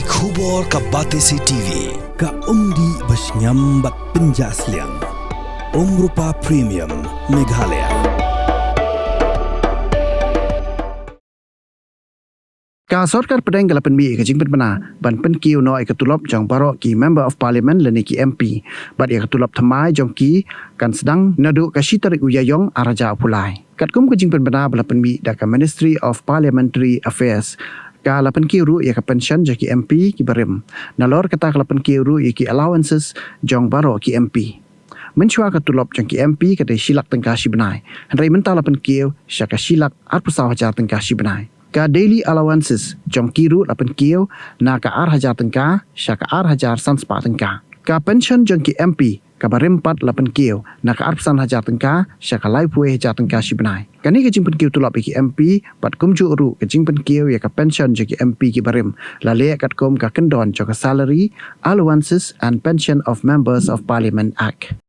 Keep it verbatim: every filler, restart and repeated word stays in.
Khubor ka Batesi T V, ka umdih ba shngiam bad pynjah sliang. Umrupa Premium, Meghalaya. Ka sorkar pdeng ka la pynmih ïa ka jingpynbna ban pynkiew noh ïa ka tulop jong baroh ki Member of Parliament lane ki M P bad ïa ka tulop thymmai jong ki kan sdang naduh ka shi tarik u Ïaïong ar hajar arphew lai. Katkum ka jingpynbna ba la pynmih da ka Ministry of Parliamentary Affairs, ka la pynkiew ruh ïa ka pension jong ki M P ki barim. Nalor kata ka la pynkiew ruh ïa ki allowances jong baroh ki M P. Mynshuwa ka tulop jong ki M P ka dei shi lak tyngka shi bnai, hynrei mynta la pynkiew sha ka shi lak arphew saw hajar tyngka shi bnai. Ka daily allowances jong ki ruh la pynkiew na ka ar hajar tyngka sha ka ar hajar san spah tyngka. Ka pension jong ki M P ka barim pat la pynkiew na ka arphew san hajar tyngka sha ka laiphew hajar tyngka shi bnai. Kane ka jingpynkiew tulop ïa ki M P bad kumjuh ruh ka jingpynkiew ïa ka pension jong ki M P ki barim la leh katkum ka kyndon jong ka Salary, Allowances and Pension of Members of Parliament Act.